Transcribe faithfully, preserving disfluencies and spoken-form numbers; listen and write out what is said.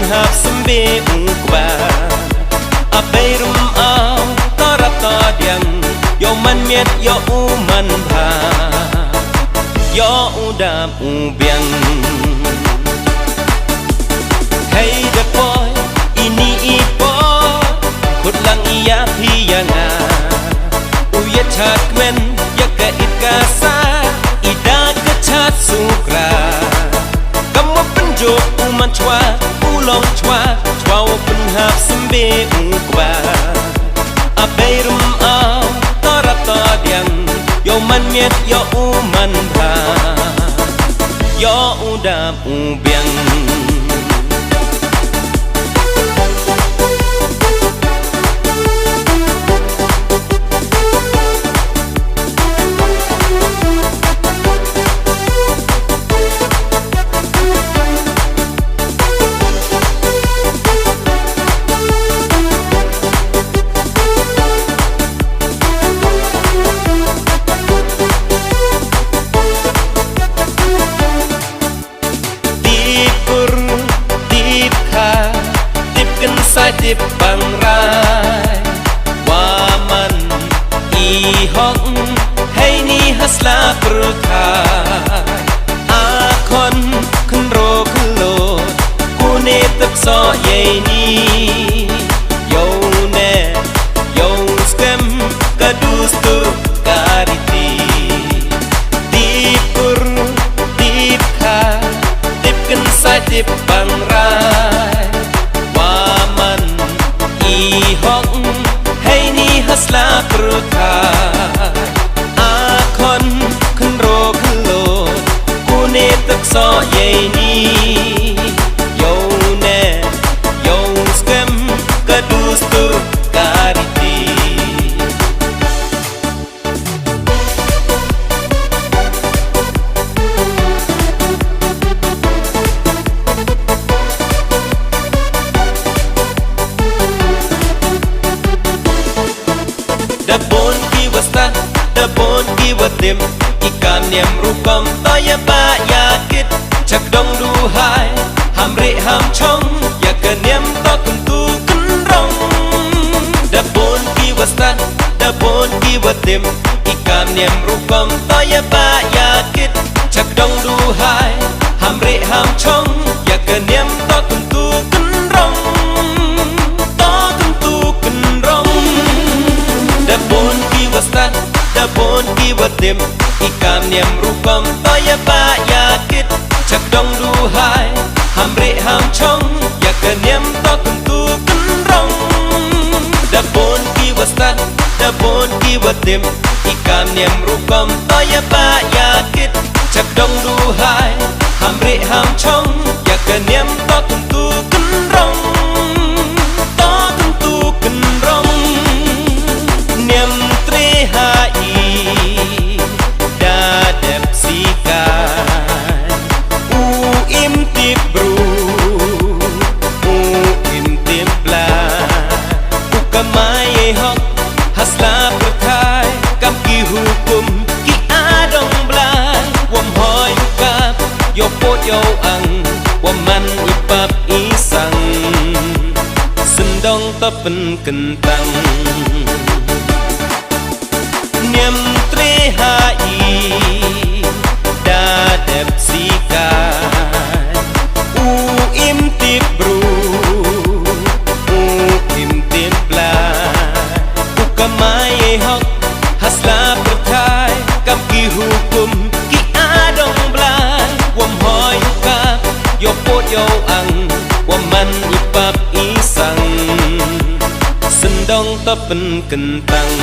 Hap symbe u kba. A bei rym aw, to rap to diang. Yow man miat, yow u man bha. Yow u dap u biang. Hei da poi, ini i por. Khut lang i ya phi ya nga. U ya chad kmen, ya ka it ka sa. I da ka chad sukra. Kam wa pynjop u man chwa, u long chwa, chwa u pynhap symbe u kba. A bei rym aw, to rap to diang, yow man miat, yow u man bha, yow u dap u biang. Tip kur, tip kha, tip kynsai, tip bang rai. Wa man i hok, heini ha sla pyrthai. A khon khynro khyllood, kune tep soh yeini. Yow ne, yow skhem, ka dustur ka riti. Tip kur, tip kha, tip kynsai, tip bang rai. Wa man i hok, heini ha sla pyrthai. A khon khynro khyllood, kune tep soh yeini. Yow ne, yow skhem, ka dustur ka riti. Da bun ki wa stad, da bun ki wa tip, i kam niam rukom, to ya ba ya kit, chak dong du hai, ham re ham chong, ya ka niam to kyntu kynrong. Da bun ki wa stad, da bun ki wa tip, i kam niam rukom, to ya ba ya kit, chak dong du hai, ham re ham chong, ya ka niam to kyntu kynrong, to kyntu kynrong. Da bun ki wa stad, da bun ki wa tip, i kam niam rukom, to ya ba ya kit, chak dong du hai, ham re ham chong, ya ka niam to kyntu kynrong. Da bun ki wa stad, da bun ki wa tip, i kam niam rukom, to ya ba ya kit, chak dong du hai, ham re ham chong, ya ka niam to kyntu kynrong, to kyntu kynrong. Niam tre ha i, da dep sikai. U im tip bru, u im tip blai. U kamai e hok, ha sla pyrthai, kam ki hukum, ki adong blai. Wam hoi u kap, yow put yow ang, wam man i pap i sang. Syndong to pynkyntang. Niam tre ha i, da dep sikai. U im tip bru, u im tip blai. U kamai e hok, ha sla pyrthai, kam ki hukum, ki adong blai. Wam hoi u kap, yow put yow ang, wam man i pap i sang. Syndong to pynkyntang.